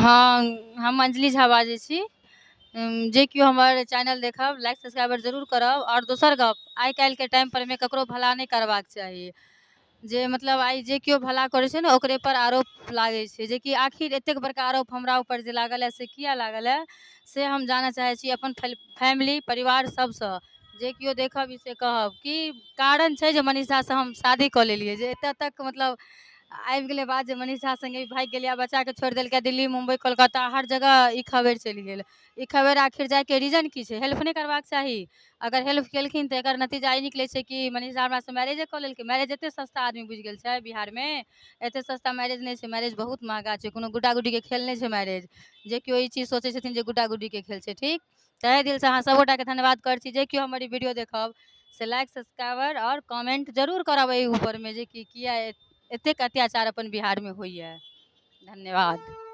हँ, हम अंजलि झा बाजै छी। जे केओ हमर चैनल देखब, लाइक सब्सक्राइबर जरूर करब। आओर दोसर गप, आइ काल्हिके टाइमपर मे ककरो भला नहि करबाक चाही। जे मतलब आइ जे केओ भला करै छै ने, ओकरेपर आरोप लागै छै, जेकि आखिर एतेक बड़का आरोप हमरा ऊपर जे लागल हए, से किया लागल हए, से हम जानऽ चाहै छी अपन फैमिली परिवार सबसँ। जे केओ देखब ई से कहब की कारण छै जे मनीष झासँ हम शादी कऽ लेलियै, जे एतऽ तक मतलब आबि गेलै बात जे मनीष झा सङ्गे भागि गेलै आ बच्चाके छोड़ि देलकै। दिल्ली, मुम्बई, कोलकाता हर जगह ई खबरि चलि गेल। ई खबरि आखिर जाइके रीजन की छै? हेल्प नहि करबाक चाही? अगर हेल्प केलखिन तऽ एकर नतीजा ई निकलै छै कि मनीष झा हमरासँ मैरेजे कऽ लेलकै। मैरेज एते सस्ता आदमी बुझि गेल छै बिहारमे? एते सस्ता मैरेज नहि छै, मैरेज बहुत महगा छै। कोनो गुड्डा गुड्डीके खेल नहि छै मैरेज, जे केओ ई चीज सोचै छथिन जे गुड्डा गुड्डीके खेल छै। ठीक, तहे दिलसँ अहाँ सबगोटाके धन्यवाद करै छी। जे केओ हमर ई वीडियो देखब, से लाइक, सब्सक्राइबर आओर कमेंट जरूर करब एहि ऊपरमे, जे कि किया एतेक अत्याचार अपन बिहारमे होइए। धन्यवाद।